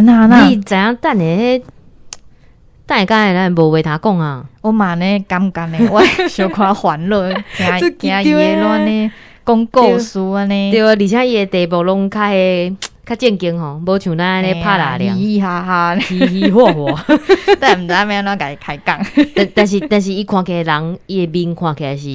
按怎按怎？你知影等下彼，等下敢會咱無話通講啊？我嘛按呢感覺呢，我小可煩惱，驚驚伊會亂呢講故事按呢。對啊，而且伊的題目攏較彼較正經吼，無像咱按呢拍拉涼，嘻嘻哈哈，嘻嘻哈哈。但毋知欲按怎共伊開講。但是伊看起來人，伊的面看起來是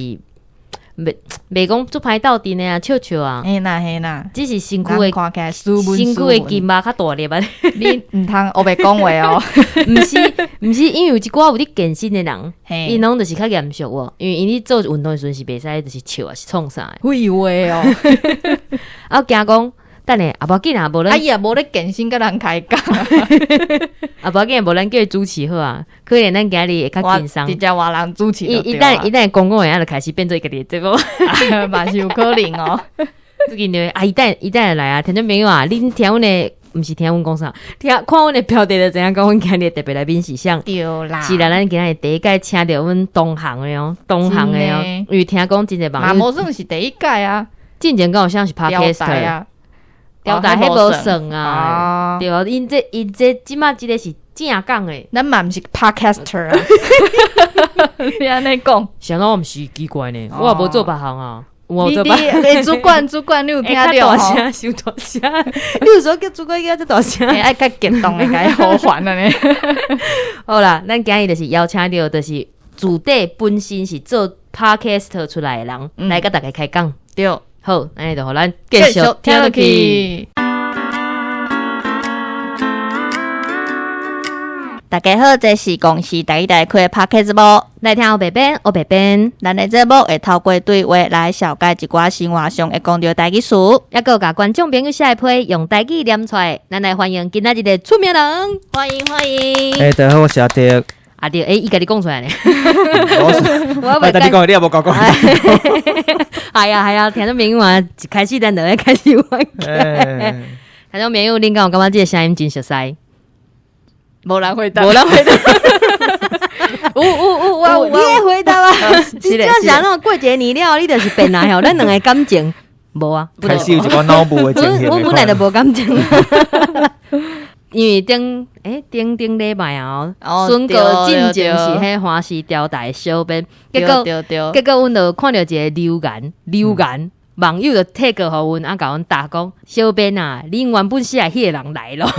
袂講足歹鬥陣的啊，笑笑啊。嘿啦嘿啦，只是身軀的看起來斯文身軀的筋肉較大粒啊。你毋通烏白講話哦。毋是毋是，因為有一寡有咧健身的人，𪜶攏就是較嚴肅哦，因為𪜶咧做運動的時陣是袂使就是笑啊，是創啥的。廢話哦。啊，驚講等下啊，無要緊啊，無咱。啊，伊也無咧健身，佮人開講。啊，無要緊，無咱叫伊主持好啊。可能咱今日會較輕鬆。直接換人主持。伊等講講下就開始變做家己的節目，嘛是有可能哦。最近就啊，伊等下來啊，聽眾朋友啊，恁聽阮的，毋是聽阮講啥，聽看阮的標題就知影講阮今日特別來賓是啥。對啦。是啦，咱今日第一屆請著阮同行的哦，同行的哦，因為聽講真濟網友。嘛無算是第一屆啊。進前敢有啥是 Podcaster 啊？吊帶彼無算啊，對啊，𪜶這這馬這个是正港的，咱嘛毋是 Podcaster 啊，你按呢講，啥我毋是奇怪呢，我也無做別項啊，我做別欸，主管主管，你有聽著大聲，傷大聲，你有時候叫主管叫這大聲，愛較激動的共伊呼喚按呢。好啦，咱今日就是邀請著，就是自底本身是做 Podcaster 出來的人，來佮大家開講。對。好，按呢就予咱繼續聽落去。大家好，這是公視台語台開的 Podcast 節目，來聽烏白編，烏白編。咱的節目會透過對話來紹介一寡生活上會講著台語詞，猶閣共觀眾朋友寫的批用台語念出來。咱來歡迎今仔日的出名人，歡迎歡迎。欸，大家好，我是阿德。阿德，欸，伊共你講出來呢。我但你講，你也無共我講。係啊係啊，聽眾朋友啊，一開始咱就愛開始玩。聽眾朋友，恁敢有感覺這个聲音真熟悉？無人回答，無人回答。有有有，我有，你會回答啊？你這像那種過節年了，你就是變來吼，咱兩个感情無啊？開始有一寡腦霧的情形。阮本來就無感情。因為頂欸頂頂禮拜啊，孫哥進前是彼華視調台小編，結果結果阮就看著一个留言留言，網友就 tag 予阮，啊共阮答講，小編啊，恁原本寫的彼个人來咯，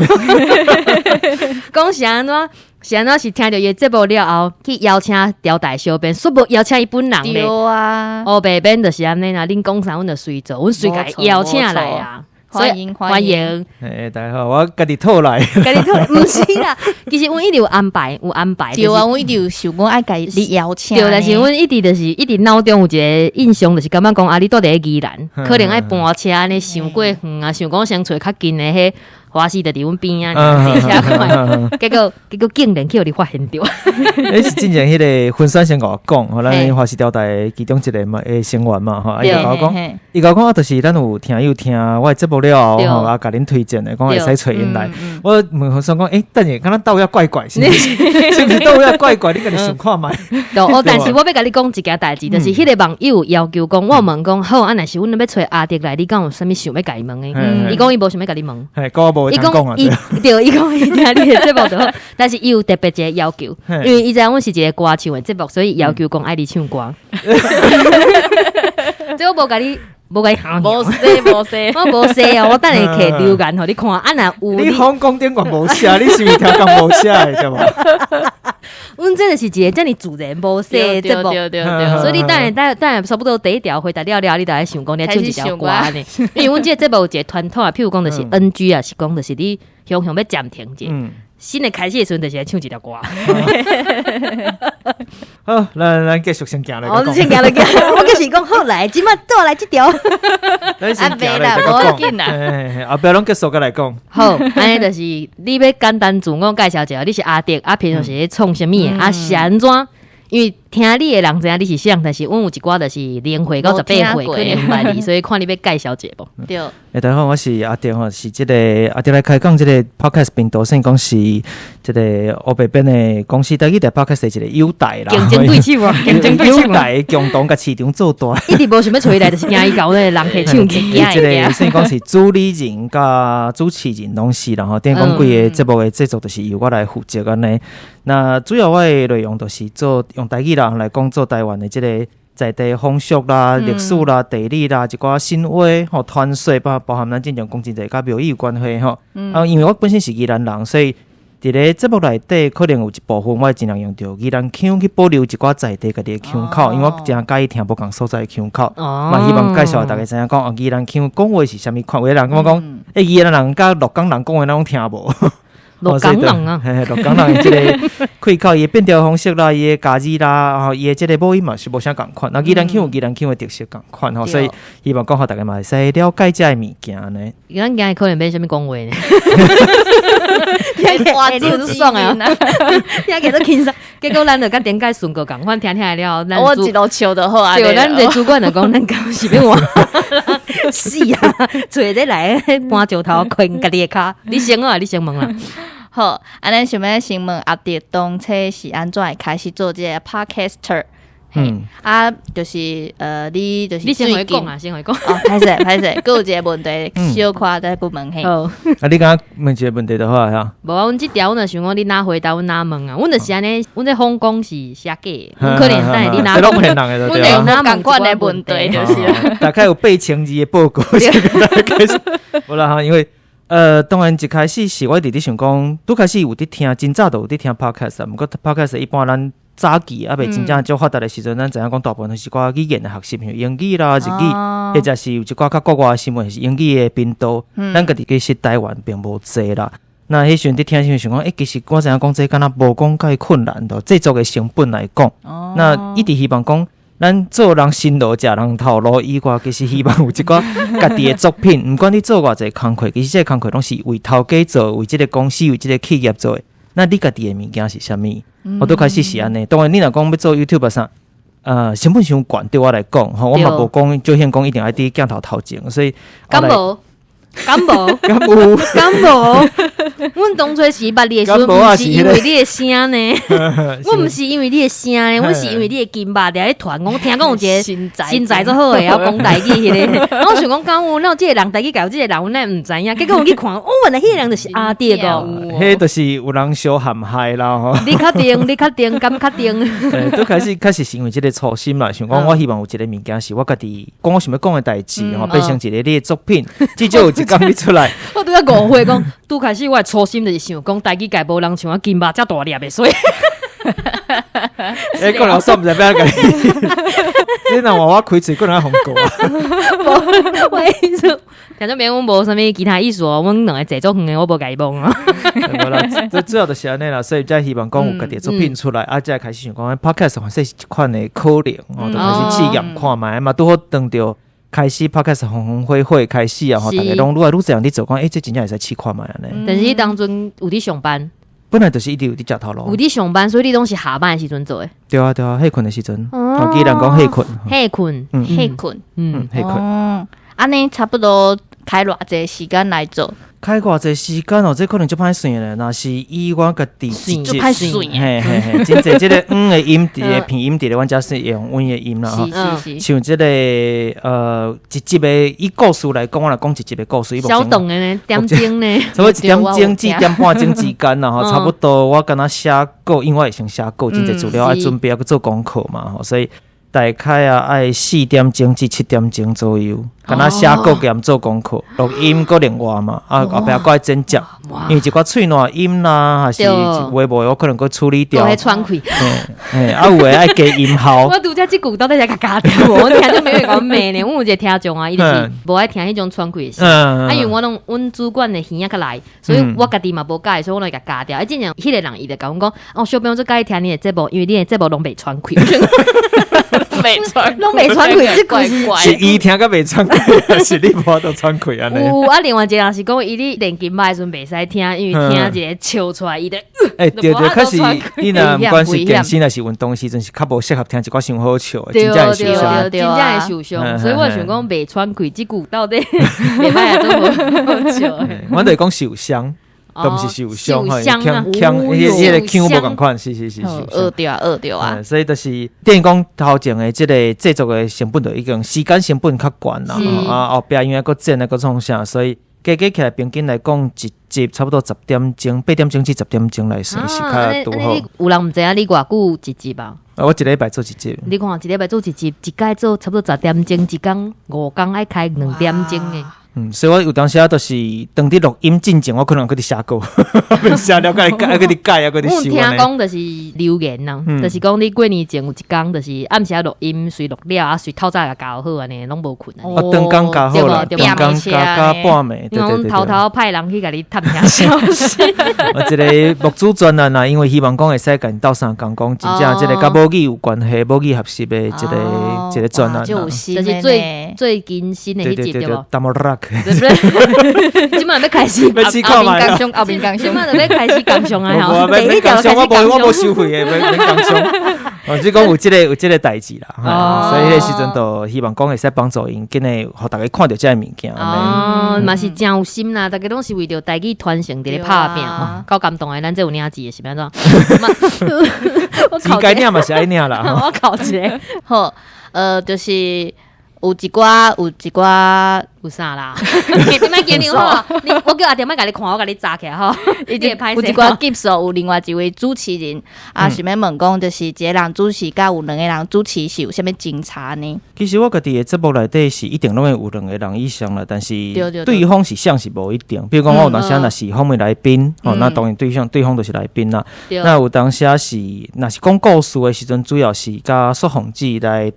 講是按怎是按怎是聽著伊的節目了後，去邀請調台小編，煞無邀請伊本人咧。對啊，烏白編就是按呢啦，恁講啥，阮就隨做，阮隨共伊邀請來啊。歡迎歡迎！欸，大家好，我家己討來，家己討來，毋是啦。其實阮一直有安排，有安排。對啊，阮一直有想講愛共你邀請。對，但是阮一直就是一直腦中有一个印象，就是感覺講啊，你蹛佇咧宜蘭，可能愛搬車按呢，傷過遠啊，想講先揣較近的彼華視就佇阮邊仔，坐車過來。結果竟然去予你發現著。欸，是進前彼个分選先共我講，吼，咱華視調台其中一个嘛的成員嘛，吼，啊，伊共我講，伊共我講啊，就是咱有聽友聽我的節目了後，吼，啊，共恁推薦的，講會使揣𪜶來。我問分選講，欸，等下，敢若倒遐怪怪，是毋是？是毋是佗位怪怪？你家己想看覓？哦，但是我欲共你講一件代誌，就是彼个網友要求講，我問講好，啊，若是阮欲揣阿德來，你敢有啥物想欲共伊問的？伊講伊無想欲共你問。伊講伊對，伊講伊聽你的節目就好，但是伊有特別一个要求，因為伊知影阮是一个歌唱的節目，所以要求講愛你唱歌。這我無共你，無共你無寫無寫，我無寫哦，我等下摕留言予你看，啊若有你訪講頂懸無寫，你是毋是聽講無寫的對無？阮這就是一个遮爾自然無寫的節目，所以你等下等等下差不多第一條回答了了，你就愛想講你愛唱一條歌呢。因為阮這個節目有一個傳統啊，譬如講就是 NG 啊，是講就是你雄雄欲暫停者，新的開始的時陣就是愛唱一條歌。好，咱繼續先行來。我先行來，我就是講好來，這馬倒來這條。咱先行來再講。後壁攏結束閣來講。好，按呢就是你欲簡單自我介紹一下，你是阿德，啊平常時咧創啥物的，啊是按怎？因為聽你的人知影你是啥，但是阮有一寡就是0歲到18歲可能毋捌你，所以看你欲介紹一下無？對。欸，大家好，我是阿德吼，是這个阿德來開講這个 podcast 頻道，算講是這个烏白編的公司台語台 podcast 的一個友台啦。競爭對手啊，競爭對手。友台共同共市場做大。一直無想欲揣伊來，就是驚伊共那个人客搶去。這个算講是主理人佮主持人攏是啦吼，等於講規个節目的製作就是由我來負責按呢。那主要我的內容就是做用台語啦來講做台灣的這个在地風俗啦、歷史啦、地理啦，一寡神話吼、傳說，包含咱之前講真濟佮廟宇有關係吼。啊，因為我本身是宜蘭人，所以佇咧節目內底可能有一部分我會盡量用著宜蘭腔去保留一寡在地家己的腔口，因為我誠佮意聽無仝所在的腔口，嘛希望介紹大家知影講哦，宜蘭腔講話是啥物款。有的人感覺講，欸，宜蘭人佮鹿港人講話咱攏聽無。鹿港人啊，嘿，鹿港人的這个開口，伊的變調方式啦，伊的咬字啦，吼，伊的這个母音嘛是無啥仝款。那宜蘭腔有宜蘭腔的特色仝款吼，所以希望講予大家嘛會使了解這个物件呢。咱今日可能欲啥物講話呢？哇，你有爽啊！聽起都輕鬆，結果咱就佮頂擺順過仝款，聽聽了，我一路笑就好啊。對，咱這主管就講，咱敢是欲換死啊！揣這來搬石頭困家己的跤，你先啊，你先問啦。好，按呢想欲先問阿德當初是按怎會開始做這个 podcaster？嗯，啊，就是你就是你先來講啊，先來講。哦，歹勢歹勢，閣有一个問題，小可再補問嘿。啊，你剛剛問一个問題就好啊。無啊，阮這條阮就想講你哪回答，阮哪問啊？阮就是按呢，阮這訪綱是寫假的，可能等下你哪問，阮會哪仝款的問題就是。大概有8000字的報告，無啦哈，因為。當然一開始是我佇咧想講，拄開始有佇聽，真早就有佇聽 podcast，毋過 podcast 一般咱早期猶未真正足發達的時陣，咱知影講大部分是寡語言的學習，像英語啦、日語，或者是有一寡較國外的新聞是英語的頻道，咱家己其實台灣並無濟啦。那彼時陣佇聽時陣想講，欸，其實我知影講這敢若無講介困難的，製作的成本來講，那一直希望講。咱做人辛勞，食人頭路以外，其實希望有一寡家己的作品。毋管你做偌濟工課，其實這個工課攏是為頭家做，為這个公司、為這个企業做的。那你家己的物件是啥物？我拄開始是按呢。當然，你若講欲做 YouTube 啥，成本傷懸，對我來講，吼，我嘛無講，就算講一定愛佇鏡頭頭前，所以敢無？敢無？敢有？敢無？阮當初是捌你的時陣，毋是因為你的聲呢，我毋是因為你的聲呢，阮是因為你的金肉佇咧傳，講聽講有一个身材足好的，會曉講台語彼个。我想講敢有，哪有這个人台語界有這个人，阮哪會毋知影？結果阮去看，哦，原來彼个人就是阿德哦。彼就是有人相陷害啦吼。你確定？你確定？敢確定？對，拄開始確實是因為這个初心啦，想講我希望有一个物件是我家己講我想欲講的代誌吼，變成一個你的作品，至少有一工你出來。我拄才誤會講，拄開始我的初心就是想講台語界無人像我金肉遮大粒的，所以。欸，可能我煞毋知欲按怎共你。你若換我開喙，可能愛予告啊。無，我意思，聽眾朋友，阮無啥物其他意思哦，阮兩个坐足遠的，我無共伊摸啊。無啦，最主要就是按呢啦，所以才希望講有家己的作品出來，啊，才開始想講 podcast 反正是一款的可能，哦，就開始試驗看覓，嘛拄好當著開始 podcast 紅紅火火開始啊，吼，大家攏愈來愈濟人佇做，講欸，這真正會使試看覓按呢。但是你當陣有佇上班，本來就是一直有佇食頭路，有佇上班，所以你攏是下班的時陣做的。對啊對啊，歇睏的時陣，哦，既然講歇睏，歇睏，歇睏，嗯，歇睏。按呢差不多開偌濟時間來做？開偌濟時間哦，這可能足歹算咧。若是以我家己足歹算，嘿嘿嘿，真濟這个嗯的音，佇咧鼻音佇咧，阮遮是用阮的音啦。是是是。像這个一集的以故事來講，我來講一集的故事。小長的呢，點鐘呢？差不多一點鐘至一點半鐘之間啦，吼，差不多。我敢若寫稿，因為我會先寫稿，真濟資料愛準備，猶閣做功課嘛，吼，所以大概啊愛4點鐘至7點鐘左右，敢若寫稿兼做功課，錄音閣另外嘛，啊後壁閣愛剪接，因為一寡喙瀾音啦，還是有的無的，我可能閣處理掉。會喘氣。嘿，啊有的愛加音效。我拄才這句到底才共加掉，我聽就沒會共阮罵呢。阮有一個聽眾啊，伊就是無愛聽彼種喘氣的聲。啊，因為我攏阮主管的耳仔較內，所以我家己嘛無佮意，所以我攏會共加掉。啊，真正彼個人伊就共阮講，哦，小編我足佮意聽你的節目，因為你的節目攏袂喘氣。袂喘，攏袂喘氣，這句是伊聽甲袂喘氣。是你無法度喘氣按呢。有啊，另外一個人是講，伊咧練琴的時陣袂使聽，因為聽一個笑出來，伊就欸，對對，確實你若毋管是健身還是運動的時陣，是較無適合聽一寡傷好笑的，真正會受傷，真正會受傷。所以我想講袂喘氣，這句到底袂歹啊，做好笑。我就是講受傷，都毋是受傷，吼，鏘鏘，彼个腔無仝款，是是是是，學著啊，學著啊。所以就是等於講頭前的這个製作的成本就已經時間成本較懸啦，啊後壁因為閣剪啊閣創啥，所以加加起來平均來講一集差不多十點鐘，8點鐘至10點鐘來算是較拄好。有人毋知影你偌久一集啊？啊，我一禮拜做一集。你看，一禮拜做一集，一擺做差不多十點鐘，一工五工愛開2點鐘的。嗯，所以我有當時啊，就是當佇錄音進前，我可能閣佇寫稿，寫了閣來改，閣佇改啊，閣佇修。阮聽講就是留言啦，就是講你過年前有一工，就是暗時仔錄音，隨錄了啊，隨透早共交好按呢，攏無睏。哦，當工交好啦，當工交交半暝，對對對。偷偷派人去共你探聽消息。我這个牧主專欄啊，因為希望講會使共𪜶鬥相共講，真正這个佮母語有關係、母語學習的一个一个專欄，就是最最近新的彼集對無？對不對？這擺欲開始，後面工商，後面工商，這擺就欲開始工商啊！吼，第一條開始工商，我無收費的，免工商。哦，只講有這个有這个代誌啦，所以彼个時陣就希望講會使幫助𪜶，緊會予逐家看著這个物件。哦，嘛是真有心啦，逐家攏是為著台語傳承佇咧拍拚，夠感動的。咱這有領錢的是欲按怎？應該領嘛是愛領啦。我哭一个，好，就是。有一寡，有一寡，有啥啦？你莫緊張吼，你我叫阿弟莫共你看，我共你查起來吼。有一寡集數有另外一位主持人啊，想欲問講，就是一个人主持，佮有兩个人主持是有啥物差差呢？其實我家己的節目內底是一定攏會有兩個人以上啦，但是對方是誰是無一定。比如講，我有當時若是訪問來賓，吼，那當然對象對方就是來賓啦。那有當時是若是講故事的時陣，主要是佮雪鳳姊來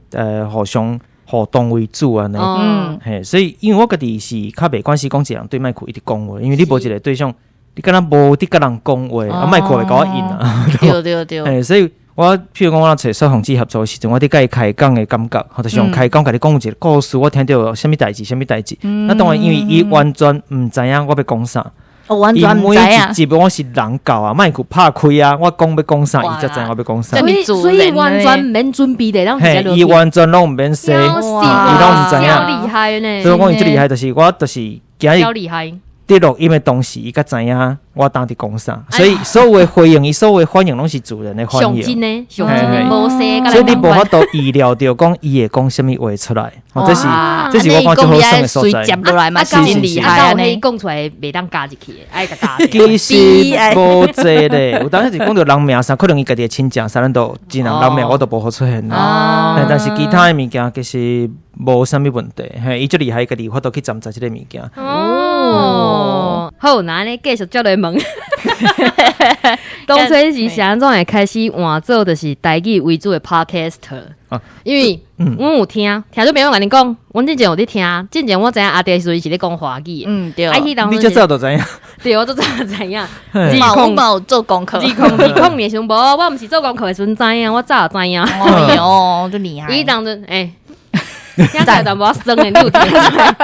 互相互動為主按呢，嘿，所以因為我家己是較袂關係講一個人對麥克一直講話，因為你無一個對象，你敢若無佇佮人講話，啊麥克會共我應啊，對對對，嘿，所以我譬如講我揣雪鳳姊合作的時陣，我佇佮伊開講的感覺，或者是用開講共你講一個故事，我聽著啥物代誌，啥物代誌，那當然因為伊完全毋知影我欲講啥。伊每一集我是人教啊，麥克拍開啊，我講欲講啥，伊才知我欲講啥。所以完全毋免準備的，嘿，伊完全攏毋免說，伊攏毋知影。超厲害呢！所以我講伊最厲害，就是我就是今日超厲害。佇錄音的當時，伊才知影我當佇講啥，所以所有的回應，伊所有的反應攏是自然的反應。上真的，上真的，無說。所以你無法度預料著講伊會講啥物話出來。哦，這是這是我感覺最好耍的所在。接落來嘛，是真厲害。啊，伊講出來袂當加入去的，愛共加。其實無濟咧，有當時是講著人名啥，可能伊家己的親戚啥，咱都盡量人名我都無好出現啦。但是其他的物件其實無啥物問題。嘿，伊足厲害，家己有法度去參詳這个物件。哦，好，那按呢繼續接落問。當初是按怎會開始換做就是台語為主的 Podcaster？因為阮有聽，聽眾朋友共你講，阮之前有佇聽，之前我知影阿弟時陣是咧講華語，嗯對。啊，彼當你這早就知影，對，我早就知影。我有做功課，2020年時陣無，我毋是做功課的時陣知影，我早就知影。哦喲，足厲害。伊當陣，欸，聽起來淡薄仔酸的，你有聽出來？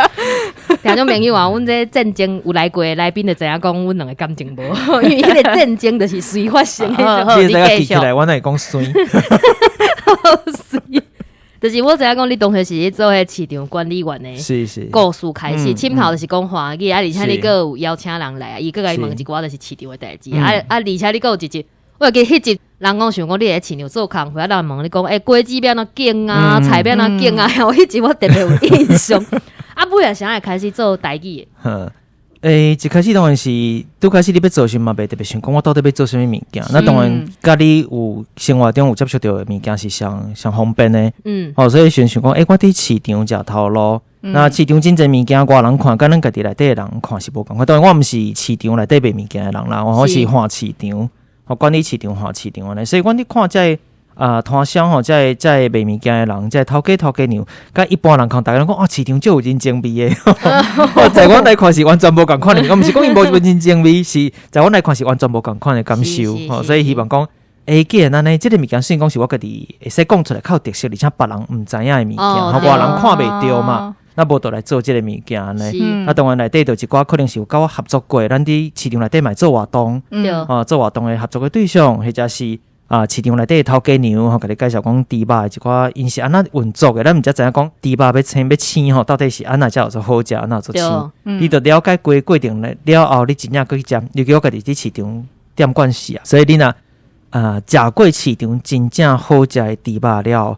聽眾朋友啊，阮這戰爭有來過的來賓就知影講，阮兩个感情無好，因為彼個戰爭就是隨發生的。你這個記起來，我哪會講酸？酸，就是我知影講，你當初是咧做彼個市場管理員的故事開始，前頭就是講華語，啊，而且你閣有邀請人來啊，伊閣共伊問一寡就是市場的代誌，啊啊，而且你閣有一集，我會記彼集人講想講你佇市場做工課，啊，人問你講，欸，果子欲按怎揀啊，菜欲按怎揀啊，我彼集我特別有印象。啊，尾仔啥會開始做台語的？欸，一開始當然是，拄開始你欲做時嘛，袂特別想講我到底欲做啥物物件。那當然，佮你有生活中有接觸著的物件是上上方便的。哦，所以想想講，欸，我佇市場食頭路，那市場真濟物件，外人看，佮咱家己內底的人看是無仝款。當然，我毋是市場內底賣物件的人啦，我是看市場，我管理市場，看市場按呢。所以，阮佇看這个啊，攤商吼，這个這个賣物件的人，這个頭家頭家娘，佮一般人看，逐家攏講啊，市場足有人情味的。在阮來看是完全無仝款的，我毋是講𪜶無人情味，是在阮來看是完全無仝款的感受。吼，所以希望講，欸，既然按呢，這个物件雖然講是我家己會使講出來較有特色，而且別人毋知影的物件，外人看袂著嘛。那無就來做這个物件按呢。啊，當然內底就一寡可能是有佮我合作過，咱佇市場內底嘛做活動，啊，做活動的合作的對象，或者是啊，市場內底的頭家娘吼，共你介紹講豬肉的一寡𪜶是按怎運作的，咱毋才知影講豬肉欲生欲生吼，到底是按怎才有做好食，按怎做生。你著了解規個過程了後，你真正閣去食，尤其我家己佇市場店慣勢啊，所以你若啊，食過市場真正好食的豬肉了，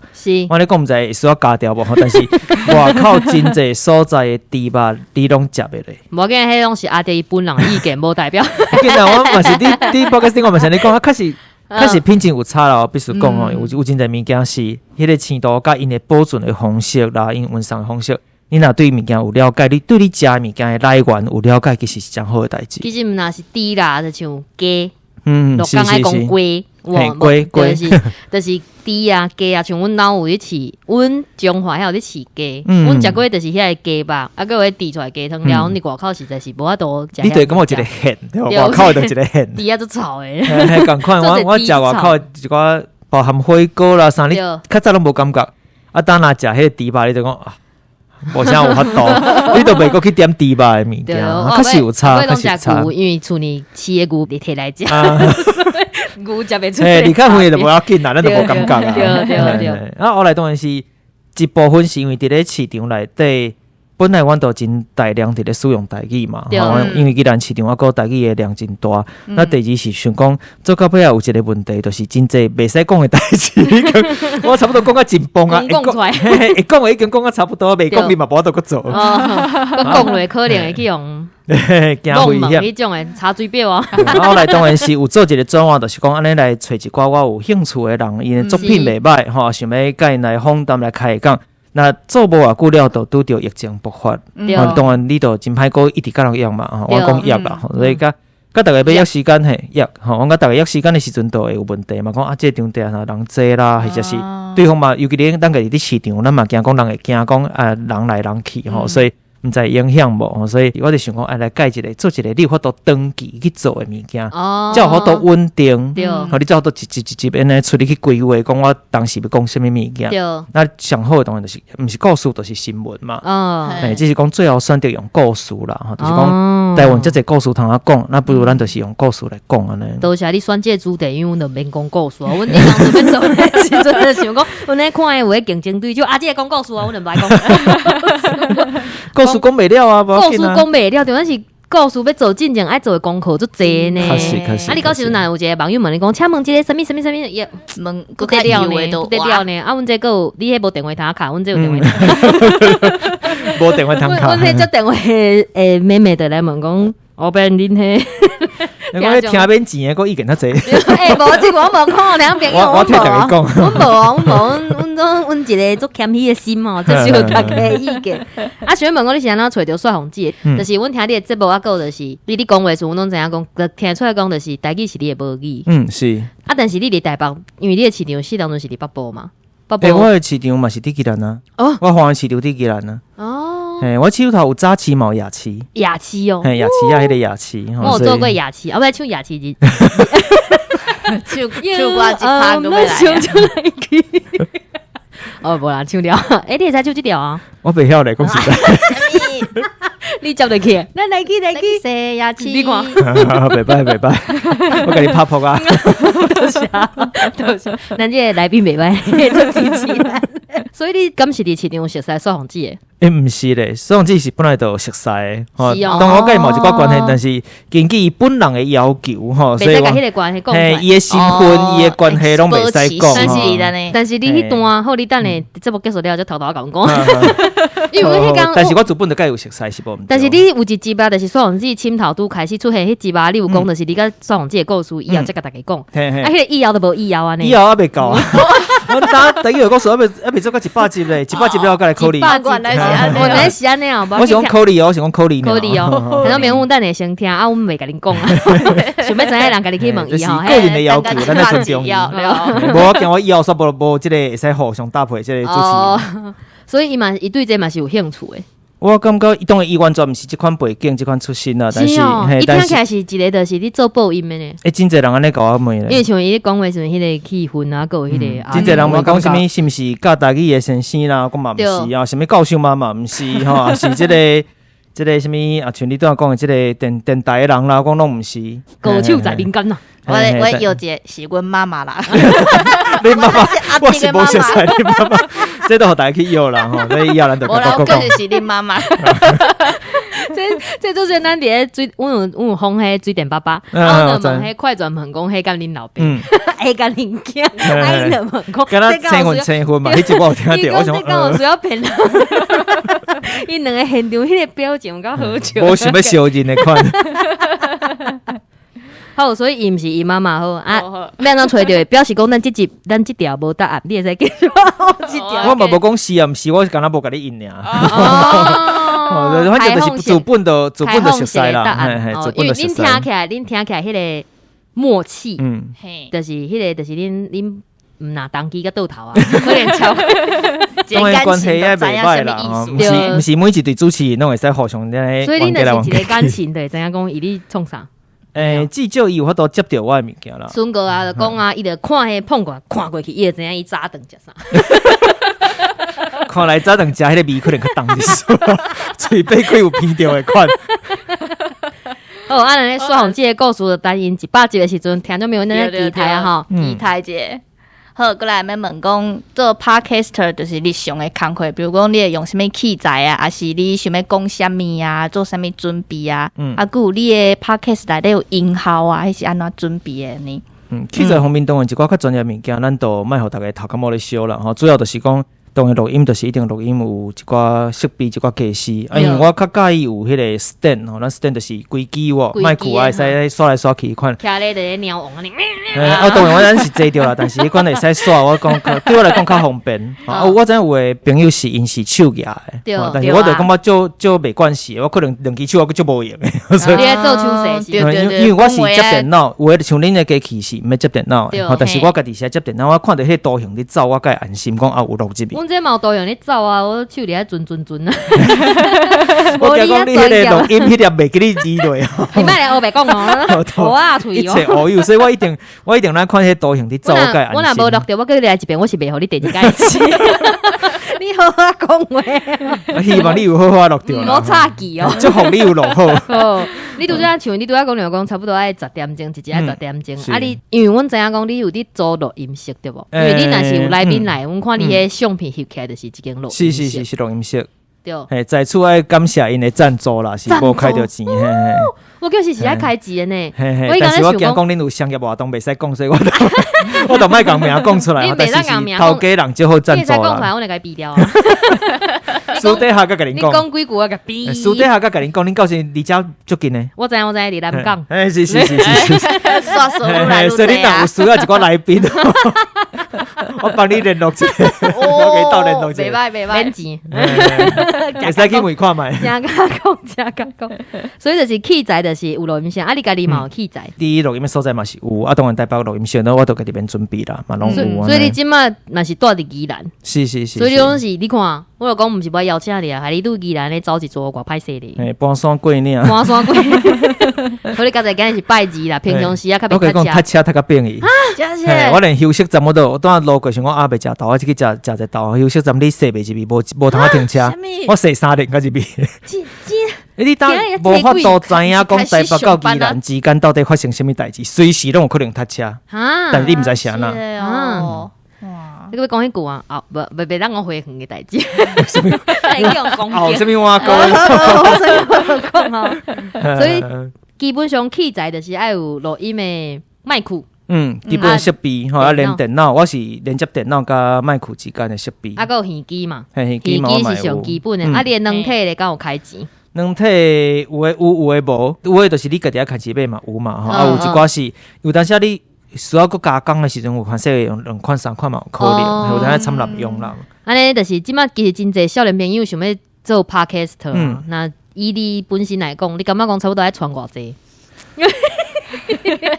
我咧講毋知會需要加調無吼，但是外口真濟所在的豬肉你攏食袂落。無要緊，彼攏是阿弟伊本人的意見，無代表。其實我嘛是佇佇 podcast 頂，我嘛是按呢講啊，確實確實品質有差啦，必須講吼，有真濟物件是彼个鮮度佮𪜶的保存的方式啦，𪜶運送的方式，你若對物件有了解，你對你食的物件的來源有了解，其實是誠好的代誌。其實毋若是豬啦，就像雞。嗯，鹿港愛講雞，雞就是就是豬啊雞啊，像阮老有咧飼，阮彰化遐有咧飼雞，阮食過就是遐个雞肉，啊，閣有彼煮出來雞湯了，阮佇外口實在是無法度食。你對感覺有一个現，外口就一个現。豬仔足臭的。嘿，仝款，我我食外口一寡包含火鍋啦啥，你較早攏無感覺，啊，當若食彼个豬肉，你就講啊。無啥有法度，你都袂閣去點豬肉的物件，確實有差，確實有差。因為厝裡飼的牛會提來食，牛食袂出。嘿，你較遠就無要緊啦，咱就無感覺啊。對對對。啊，後來當然是一部分是因為佇咧市場內底。本來阮都真大量佇咧使用台語嘛，吼，因為既然市場猶閣台語的量真大。那第二是想講做到尾仔有一个問題，就是真濟袂使講的代誌，我差不多講甲真崩啊，講出來，會講的已經講甲差不多，袂講你嘛無法度閣做。閣講落可能會去予驚危險彼種的查水表啊。後來當然是有做一个轉換，就是講按呢來揣一寡我有興趣的人，𪜶的作品袂䆀吼，想欲佮𪜶來訪談來開講。那做無偌久了，就拄著疫情爆發，當然你就真歹閣一直佮人約嘛，我講約啦，所以佮佮逐家欲約時間嘿約，吼，我佮逐家約時間的時陣就會有問題嘛，講啊，這個場地啊人濟啦，或者是對方嘛，尤其恁咱家己佇市場，咱嘛驚講人會驚講啊人來人去吼，所以。毋知影響無，所以我就想講，愛來改一个，做一个你有法度長期去做的物件，才有法度穩定。予你才有法度一集一集按呢出你去規劃，講我當時欲講啥物物件。那上好的當然就是，毋是故事，就是新聞嘛。欸，只是講最後選擇用故事啦，吼，就是講台灣遮濟故事通啊講，那不如咱就是用故事來講按呢。多謝你選這個主題，因為阮就免講故事啊。阮當初欲做的時陣就想講，阮咧看有彼競爭對手，啊，這个講故事啊，阮就毋愛講。故事講袂了啊，故事講袂了，重點是故事欲做進前愛做的功課足濟呢。確實確實。啊，你到時陣若有一个網友問你講，請問這个啥物啥物啥物，也問不得了呢，不得了呢。啊，阮這閣有，你彼無電話通敲，阮這有電話通。無電話通敲。阮彼接電話的妹妹就來問講，後邊恁彼。我咧聽免錢的，閣意見較濟。欸，無，這個我無講，聽朋友我替大家講。阮無，阮無，阮阮阮一个足謙虛的心哦，接受大家的意見。啊，想欲問講你是按怎揣著雪鳳姊的？就是阮聽你的節目啊，閣有就是你咧講話時，阮攏知影講，聽出來講就是台語是你的母語。嗯，是。啊，但是你佇台北，因為你的市場是當陣是佇北部嘛？北部。欸，我的市場嘛是佇宜蘭啊。哦。我歡喜市場佇宜蘭啊。哦。嘿，我手頭有早市嘛有夜市。夜市哦。嘿，夜市啊，彼个夜市。我有做過夜市，啊，欲唱夜市日。唱唱歌一拍閣欲來。唱出來去。哦，無啦，唱了。欸，你會使唱這條啊？我袂曉咧，講實在。你接落去，咱來去來去。西夜市。你看。袂歹袂歹，我共你拍撲啊。多謝多謝，咱這个來賓袂歹，做主持人。所以你敢是佇市場熟似雪鳳姊的？欸，毋是咧，雪鳳姊是本來就熟似的，吼。當然我佮伊嘛有一寡關係，但是根據伊本人的要求，吼，所以袂使共彼个關係講。嘿，伊的身份、伊的關係攏袂使講。但是，但是你彼段好，你等下節目結束了，才偷偷共阮講。因為彼工，但是我自本就佮伊有熟似是無毋對。但是你有一集啊，就是雪鳳姊深頭拄開始出現彼集啊，你有講就是你佮雪鳳姊的故事，以後才共大家講。啊，彼个以後都無以後按呢。以後猶未到啊。我打第一個故事猶未猶未做到100集咧，100集了後閣來考慮。原來是按呢，原來是按呢哦。我是講考慮哦，我是講考慮。考慮哦，很多朋友等下先聽啊，阮袂共恁講啊。想欲知影人家己去問伊吼。個人的要求，咱愛尊重伊。無我驚我以後煞無無這个會使互相搭配這个主持人。所以伊嘛，伊對這嘛是有興趣的。我感覺伊當然伊完全毋是這款背景、這款出身啦，但是，伊聽起來是一個就是咧做播音的呢。欸，真濟人按呢共我問咧。因為像伊咧講話時陣，彼個氣氛啊，閣有彼個。真濟人問講啥物，是毋是教台語的先生啦？我嘛毋是啊，啥物教授嘛嘛毋是吼，啊是這個啥物啊？像你拄仔講的這個電台的人啦，我講攏毋是。高手在民間啊！我有一個是阮媽媽啦。你媽媽，我是無熟似你媽媽，這都予大家去約啦吼，所以以後咱就閣閣講。是恁媽媽。這就是咱佇咧水，阮有訪彼水電爸爸，啊，阮就問彼快轉問講彼敢恁老爸，彼敢恁囝，啊，𪜶就問講，敢若生分生分嘛？彼集我有聽著，我想講，這敢有需要騙人？𪜶兩個現場彼個表情夠好笑，無想欲相認的款。好，所以伊毋是伊媽媽好啊，欲按怎揣著？表示講咱這集咱這條無答案，你會使繼續。我嘛無講是啊，毋是，我是敢若無共你應爾。哦，反正就是自本就熟似啦，因為恁聽起來，恁聽起來彼個默契，就是彼個就是恁毋若動機佮倒頭啊，可能超。當然關係也袂歹啦，毋是每一對主持人攏會使互相咧。所以恁就是一個感情，就會知影講伊咧創啥。欸，至少伊有法度接著我的物件啦。孫哥啊，就講啊，伊就看彼碰過來，看過去，伊就知影伊早頓食啥。看來早頓食彼个味可能較重一絲，喙底可有鼻著的款。好，啊，咱咧煞予這個故事就等𪜶100集的時陣，聽眾朋友咱咧期待啊吼，期待者。好，過來欲問講做 podcaster 就是日常的工課，比如講你會用啥物器材啊，抑是你想欲講啥物啊，做啥物準備啊？啊，閣有你的 podcast 內底有音效啊，彼是按怎準備的呢？嗯，器材方面當然一寡較專業物件，咱都莫予逐家頭殼毛咧燒啦吼。主要就是講，當然錄音就是一定錄音有一寡設備，一寡家私。啊，因為我較佮意有彼個 stand 吼，咱 stand 就是規支喎，麥克啊會使刷來刷去彼款。徛咧佇咧貓王按呢。啊，當然我咱是坐著啦，但是彼款會使刷，我講對我來講較方便。啊，我知影有的朋友是𪜶是手舉的，但是我就感覺足足袂慣勢，我可能兩支手我閣足無閒的。所以你愛做手勢是？因為我是接電腦，有的像恁的機器是毋免接電腦的，但是我家己是愛接電腦，我看著彼個圖形咧走，我才會安心講啊有錄入去。阮這嘛有圖形咧走啊，我手佇遐轉轉轉啊。我驚講你彼個錄音彼粒袂記你移落。你莫來烏白講哦，烏仔喙哦。一切烏有，所以我一定來看彼個圖形咧走，我才會安心。我若無錄著，我閣來一遍，我是袂予你第二擺試。你好好講話。我希望你有好好錄著。毋好插記哦。祝福你有錄好。好，你拄則像你拄則講著講，差不多愛十點鐘，一集愛十點鐘。啊，你因為阮知影講你有佇租錄音室對無？因為你若是有來賓來，阮看你彼相片翕起來就是一間錄音室。是是是是錄音室。對。嘿，在此愛感謝𪜶的贊助啦，是無開著錢。嘿嘿。我就是愛開錢的呢。但是我驚講恁有商業活動袂使講，所以我就莫共名講出來。但是是頭家人最好贊助啦。講出來，我會共伊嗶掉啊。私底下閣共恁講。你講幾句我共嗶。私底下閣共恁講，恁到時離遮足近的。我知影，我知影，佇南港。哎，是是是是是。所以你若有需要一寡來賓，我幫你聯絡一下，我共伊鬥聯絡一下。袂歹袂歹，免錢。會使去問看覓。誠敢講，誠敢講。所以就是器材，就是有錄音室，啊，你家己嘛有器材。佇錄音的所在嘛是有，啊，當然台北錄音室，我都家己免準備啦，嘛攏有。所以你這馬若是住佇宜蘭。是是是。所以你攏是，你看，我就講毋是欲邀請你啊，害你拄宜蘭咧走一撮偌歹勢咧。嘿，搬山過嶺。搬山過嶺。所以你剛才今日是拜二啦，平常時啊較袂塞車。我講塞車塞較變去。我連休息站我都，我拄仔路過想講啊，袂食豆，我去食食一豆。休息站你駛袂入去，無通仔停車。我駛三輪才入去。你當無法度知影講台北到宜蘭之間到底發生啥物代誌，隨時攏有可能塞車。但是你毋知是按怎。哦，哇！你閣欲講彼句啊？哦，無，袂袂當講花園的代誌。啥物？哦，啥物碗糕？講吼。所以基本上器材就是愛有錄音的麥克。嗯，基本設備吼，啊連電腦，我是連接電腦佮麥克之間的設備。啊，閣有耳機嘛？耳機是上基本的。啊，你的軟體咧，敢有開錢？軟體有的有，有的無，有的就是你家己愛開錢買嘛有嘛吼，啊有一寡是有當時你需要閣加工的時陣，有可能用兩款三款嘛有可能，有當時參濫用啦。按呢就是這馬其實真濟少年朋友想欲做 podcaster，那以你本身來講，你感覺講差不多愛存偌濟？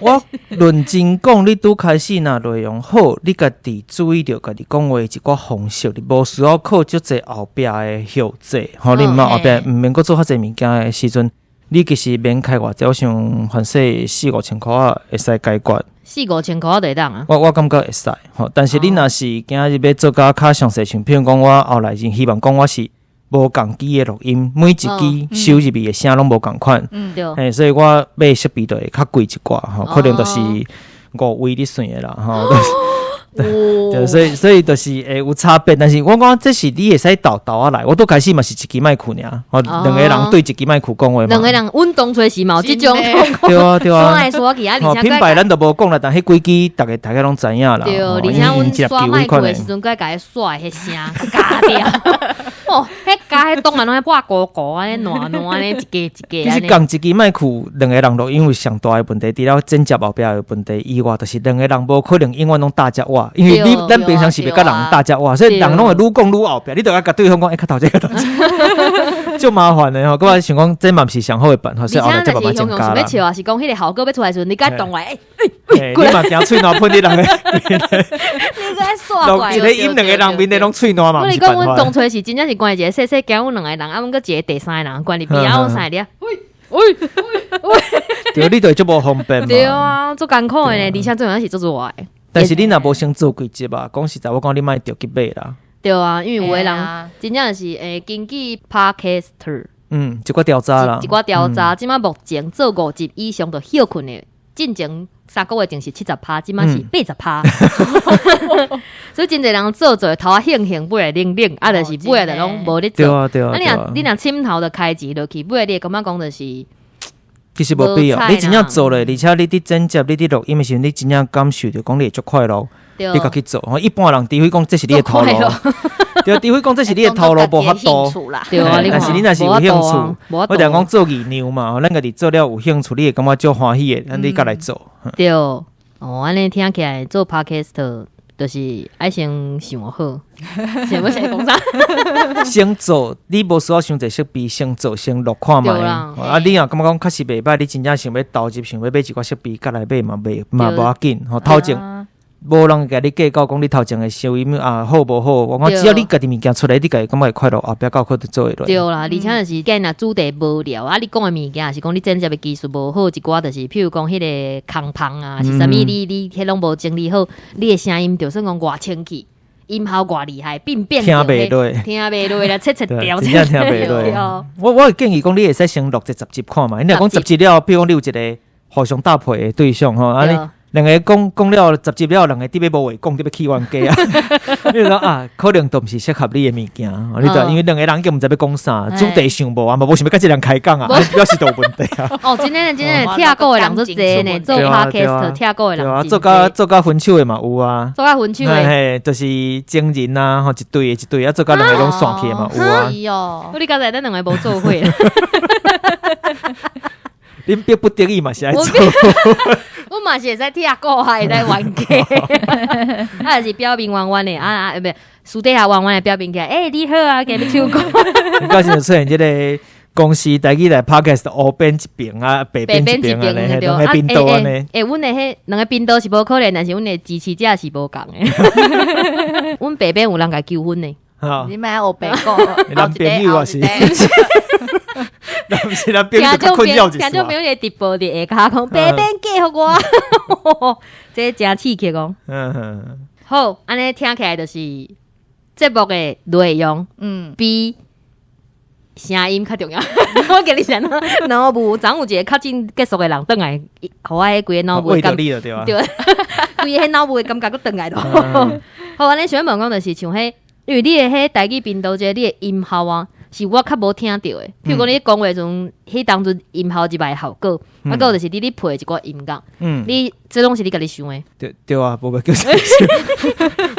我論真講，你拄開始若內容好，你家己注意著家己講話一寡方式，你無需要靠足濟後壁的後製，吼，你毋捌後壁毋免閣做較濟物件的時陣，你其實免開偌濟，我想凡勢四五千箍仔會使解決。四五千箍仔就會當啊？我感覺會使，吼。但是你若是今日欲做甲較詳細，像譬如講，我後來是希望講我是無仝支的錄音，每一支收入去的聲攏無仝款，嘿，所以我買設備就會較貴一寡，吼，可能就是五位咧算的啦，吼。對，所以就是會有差別，但是我講這是你會使沓沓仔來，我拄開始嘛是一支麥克爾，吼，兩個人對一支麥克講話嘛。兩個人，阮當初時嘛有這種。對啊對啊。刷來刷去啊，而且品牌咱就無講啦，但彼幾支逐家攏知影啦。對，而且阮刷麥克的時陣，閣共伊刷彼聲咬掉。哦，彼咬彼當然攏愛破糊糊按呢，爛爛按呢，一格一格。其實仝一支麥克，兩個人錄音有上大的問題，除了剪接後壁的問題以外，就是兩個人無可能永遠攏搭只話，因為你咱平常時袂佮人搭只話，所以人攏會愈講愈後壁，你著愛共對方講，欸，較頭這較頭這，足麻煩的吼。閣我想講，這嘛毋是上好的辦法，所以後來才慢慢增加啦。而且若是欲笑啊，是講彼個效果欲出來時陣，你共動來，欸，你嘛驚喙瀾噴佇人的面。你閣刷過來。一個音兩個人面的攏喙瀾嘛，我跟你講，阮當初是真正是關一個細細間，阮兩個人，啊，阮閣一個第三個人關佇邊啊，阮三个佇遐，喂喂喂，對，你就會足無方便嘛。對啊，足艱苦的呢，而且最重要是足熱的。但是你若無先做幾集啊，講實在，我講你莫著急買啦。對啊，因為有的人真正是會根據 Podcaster，一寡調查啦，一寡調查，這馬目前做五集以上就歇睏的，進前3個月前是70%，這馬是80%。所以真濟人做做頭仔興興，尾來冷冷，啊，就是尾來就攏無咧做。對啊對啊。啊，你若深頭就開錢落去，尾來你會感覺講就是。其實無必要，你真正做咧，而且你佇剪接、你佇錄音的時陣，你真正感受著講你會足快樂，你共去做。一般人除非講這是你的頭路，對，除非講這是你的頭路無法度。對啊，但是你若是有興趣，我就講做藝術嘛，咱家己做了有興趣，你會感覺足歡喜的，咱你佮來做。對，哦，按呢聽起來做 Podcast 就是愛先想好，想欲先講啥？先做，你無需要傷濟設備，先做先錄看覓。啊，你若感覺講確實袂䆀，你真正想欲投入，想欲買一寡設備，佮來買嘛袂嘛無要緊。吼，頭前無人會共你計較講你頭前的收音啊好無好，我講只要你家己物件出來，你家己感覺會快樂，後壁夠可就做會落。對啦，而且就是講若主題無聊啊，你講的物件是講你剪接的技術無好，一寡就是譬如講彼個空棚啊，是啥物你彼攏無整理好，你的聲音就算講偌清氣，音效偌厲害，變變聽袂落，聽袂落啦，切切掉，真正聽袂落。我會建議講，你會使先錄一十集看覓，你若講十集了，比如講你有一個互相搭配的對象吼，啊你。兩个講講了十集了，兩个佇欲無話講，佇欲起冤家啊！你就講啊，可能都毋是適合你的物件，你知？因為兩个人根本毋知欲講啥，主題想無啊嘛，無想欲佮這人開講啊，表示都有問題啊。哦，真的真的，拆股的人足濟呢，做 podcast 拆股的人，對啊，做甲分手的嘛有啊，做甲分手的，嘿，就是情人啊，吼，一對一對啊，做甲兩个攏散去的嘛有啊。我你剛才咱兩个無做伙。恁逼不得已嘛是愛做。我嘛是會使拆股啊，會使冤家，啊就是表面冤冤的，啊啊，毋私底下冤冤的表面起來，欸，你好啊，今日唱歌。到時就出現這個公視台語來 podcast 烏邊一邊啊，白邊一邊啊，兩個頻道按呢。欸，阮的彼兩個頻道是無可能，但是阮的支持者是無仝的。阮白邊有人共求婚呢。你莫烏白講，男朋友啊是。毋是男朋友困擾一聽眾朋友直播佇下跤講，白邊嫁予我，這誠刺激哦。好，按呢聽起來就是節目的內容，比聲音較重要。我共你講，腦霧總有一個較緊結束的人轉來，予我彼規个腦霧感，對，規个腦霧的感覺閣轉來咯。好，按呢想欲問講就是像彼，因為你的彼台語頻道這你的音效啊。是我較無聽著的，譬如講你講話時陣，彼當陣音效入來效果，啊，閣有就是你咧配一寡音樂，你這攏是你家己想的？對對啊，無欲叫啥想，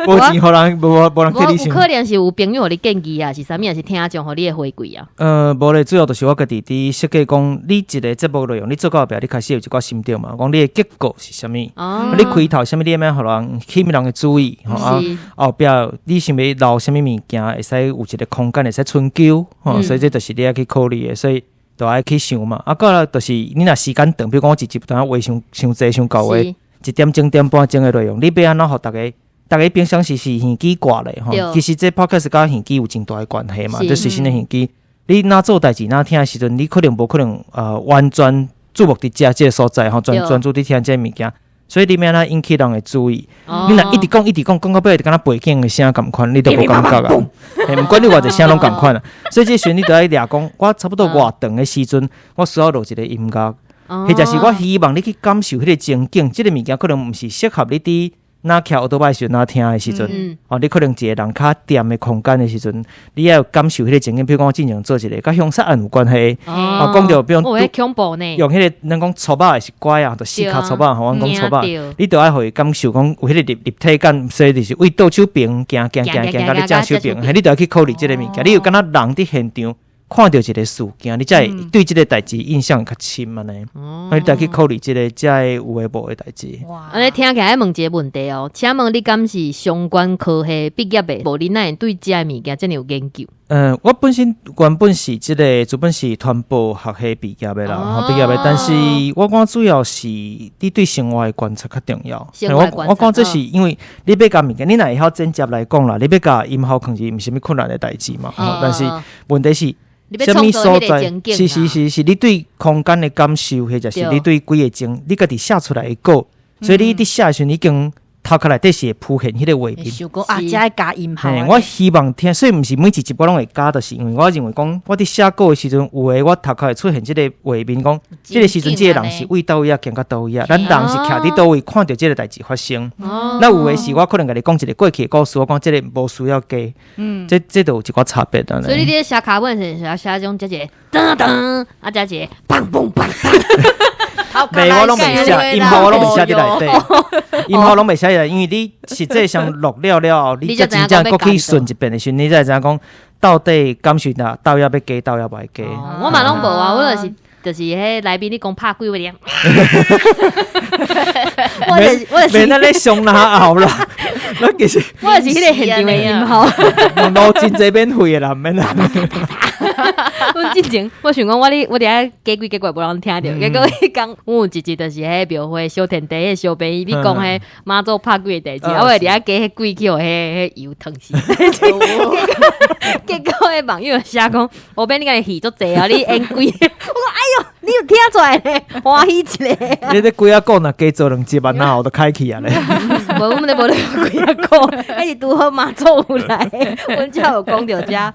無錢予人，無人替你想。有可能是有朋友予你建議啊，是啥物，抑是聽眾予你的回饋啊？無咧，主要就是我家己佇設計講，你一個節目內容，你做到後壁，你開始有一寡心得嘛，講你的結構是啥物，你開頭啥物，你欲予人吸引人的注意，吼啊，後壁你想欲留啥物物件，會使有一個空間會使春秋，吼，所以這就是你愛去考慮的，所以。就愛去想嘛。啊，過來就是你若時間長，比如講我一集當話傷傷濟傷夠的，一點鐘點半鐘的內容，你欲按怎予逐家？逐家平常時是耳機掛咧吼，其實這 podcast 佮耳機有真大的關係嘛，就隨身的耳機，你若做代誌若聽的時陣，你可能無可能完全注目佇遮這個所在吼，專注佇聽這個物件，所以你欲按怎引起人的注意？你若一直講一直講，講到尾就敢若背景的聲仝款，你都無感覺啊。毋管你偌濟聲攏仝款啊。所以這時陣你著愛掠講，我差不多偌長的時陣，我需要落一個音樂，或者是我希望你去感受彼個情景，這個物件可能毋是適合你佇若騎歐多擺時陣，若聽的時陣，哦，你可能一個人較恬的空間的時陣，你愛有感受彼個情景。比如講，我之前做一個佮兇殺案有關係，哦，講著比如用彼個咱講粗仔的是拐啊，就四跤粗仔，吼，阮講粗仔，你著愛予伊感受講有彼個立體感，所以就是為倒手邊行行行行到你正手邊，嘿，你著愛去考慮這個物件。你有敢若人佇現場看著一個事件，你才會對這個代誌印象較深按呢。你著去考慮這個這个有的無的代誌。按呢聽起來問一個問題哦，請問你敢是相關科系畢業的？無你哪會對這个物件遮爾有研究？我本身原本是這個，主本是傳播學系畢業的啦，畢業的。但是我感覺主要是你對生活的觀察較重要。我感覺這是因為你欲共物件，你若會曉剪接來講啦，你欲共音效控制，毋是啥物困難的代誌嘛。但是問題是，啥物所在？是是是是，你對空間的感受，或者是你對規個情，你家己寫出來的稿，所以你佇寫的時陣已經頭殼內底是會浮現彼個畫面。想講啊，遮愛加音效。我希望聽，所以毋是每一集我攏會加，就是因為我認為講，我佇寫稿的時陣，有的我頭殼會出現這個畫面，講這個時陣這個人是為佗位啊行到佗位啊，咱人是徛佇佗位看著這個代誌發生。那有的是我可能共你講一個過去的故事，我講這個無需要加。這就有一寡差別啦。所以你佇寫腳本時，寫寫種這一個噔噔，啊這一個砰砰砰砰。袂，我攏袂寫，音效我攏袂寫佇內底，音效攏袂寫佇內，因為你實際上錄了了後，你才真正閣去順一遍的時陣，你才會知影講到底感受哪，佗位欲加，佗位欲加。我嘛攏無啊，我就是彼來賓你講拍鬼話咧，我就是免按呢傷哪後啦，我其實我就是彼個現場的音效，路真濟免費的啦，毋免啦。阮之前我想講我咧，我佇遐假鬼假怪無人聽著，結果彼工阮有一集就是彼廟會小天地彼小朋友，你講彼媽祖拍鬼的代誌，啊，我佇遐加彼鬼去予彼彼油燙死。結果彼網友寫講，後邊你敢戲足濟啊，你演鬼，我講哎喲，你有聽出來咧，歡喜一下。你這鬼仔講若加做兩集啊，哪有都開去啊咧。無，阮們無咧鬼仔講，彼是拄好媽祖有來，阮才有講著遮。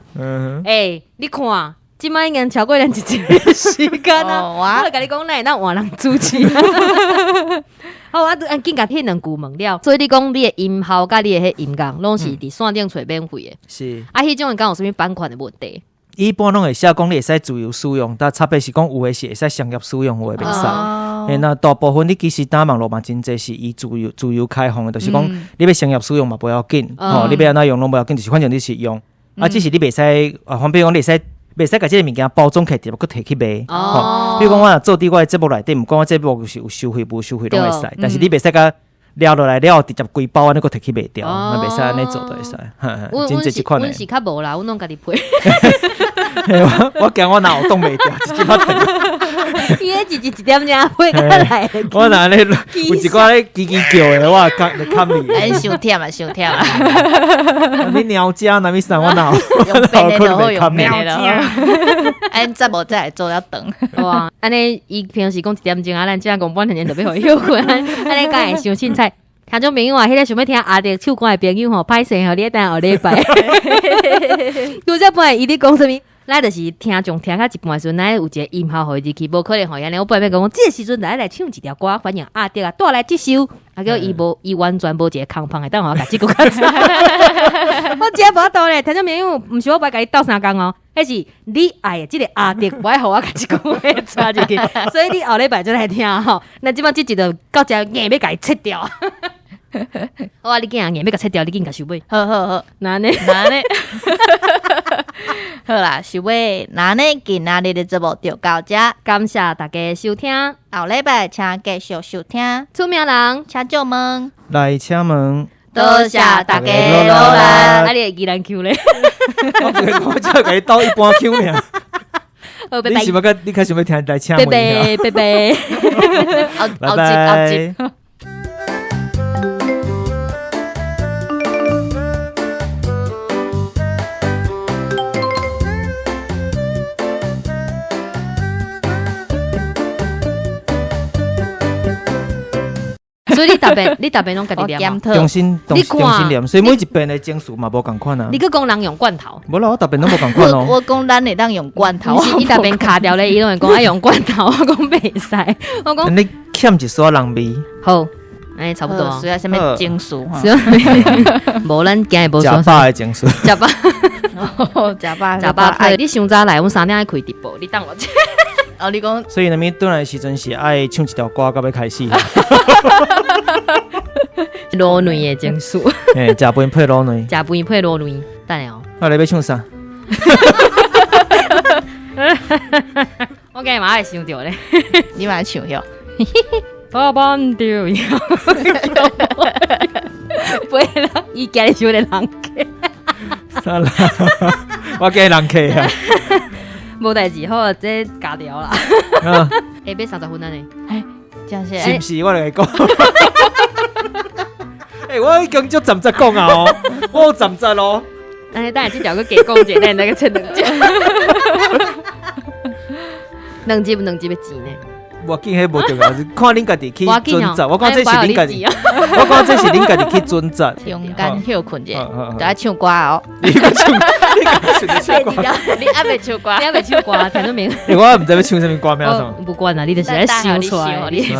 欸，你看。這擺已經超過咱一集的時間啊！我就共你講，咱會當換人主持。好，我按緊共彼兩句問了。所以你講你的音效佮你的彼音樂，攏是佇線頂揣免費的。是。啊，彼種敢有啥物版權的問題？一般攏會寫講你會使自由使用，但差別是講有的是會使商業使用，有的袂使。欸，那大部分你其實當網路嘛真濟是伊自由開放的，就是講你欲商業使用嘛無要緊，吼，你欲按怎用攏無要緊，就是反正你是用。啊，只是你袂使啊，比如講你會使。袂使共這个物件包裝起來，直接閣提去賣。吼，比如講我若做佇我的節目內底，毋管我節目是有收費無收費攏會使，但是你袂使共掠落來了後，直接規包按呢閣提去賣掉，那袂使按呢做就會使。真濟這款的。阮是較無啦，阮攏家己配。我驚我若有擋袂牢，直接拍斷。伊彼一集一點鐘配過來。我若按呢有一寡咧吱吱叫的，我會砍你。哎，傷忝啊，傷忝啊！你鳥家哪物啥？我哪用變的就好，用變的。按節目才會做了長。哇，按呢伊平時講一點鐘啊，咱這講半天就欲予伊歇睏，按呢敢會傷凊彩？聽眾朋友啊，彼個想欲聽阿德唱歌的朋友吼，歹勢吼，你愛等後禮拜。拄則本來伊咧講啥物？咱就是聽眾聽到一半時陣，咱有一個音效予伊入去，無可能予伊按呢。我本來欲講，這個時陣來來唱一條歌，歡迎阿德啊，帶來這首。啊，結果伊無，伊完全無一個空縫會當予我共這句較早。我真無法度咧，聽眾朋友，毋是我無愛共你鬥相共哦，彼是你愛的這個阿德，無愛予我共這句話插入去，所以你後禮拜再來聽吼。咱這擺這集就到遮，硬欲共伊切掉。好啊，你囝硬欲共切掉，你緊共收尾。好好好，那按呢？那按呢？好啦，收尾，那按呢今仔日的節目就到遮，感謝大家收聽，後禮拜請繼續收聽。出名人，請借問，來請問，多謝大家努力。啊，你會宜蘭腔咧？我只共你鬥一般腔爾。好，拜拜。你是欲佮你較想欲聽來請拜拜拜拜，拜拜。所以你逐遍，你逐遍攏家己念。重新，重新念，所以每一遍的情绪嘛無仝款啊。你閣講人用罐頭？無啦，我逐遍攏無仝款哦。我講咱會當用罐頭，伊逐遍卡掉咧，伊攏會講愛用罐頭，我講袂使。我講你欠一絲人味。好，哎，差不多。需要啥物情緒？無，咱今日無。食飽的情緒。食飽。食飽，食飽。你傷早來，阮3點愛開直播，你等我者。哦，你講。所以那邊轉來的時陣是愛唱一條歌，到尾開始。卤卵的情緒。欸，食飯配卤卵。食飯配卤卵，等下哦。啊，你欲唱啥？我今日嘛愛想著咧，你嘛愛唱喲。我搬掉喲。袂啦，伊今日想咧人客。啥啦？我驚人客啊。無代誌，好，這加掉啦。欸，欲30分按呢？欸，真是。是毋是？我來講。欸，我已經足站在講啊哦，我有站在咯。欸，等下這條閣加講一下，咱來閣切兩集。兩集兩集欲錢呢？無要緊，彼無重要，是看恁家己去準則。我講這是恁家己，我講這是恁家己去準則。中間歇睏者，就愛唱歌哦。你唱，你唱歌，你還袂唱歌，你還袂唱歌，聽得明。欸，我毋知欲唱啥物歌名啥。不管啦，你就是愛想出來。你。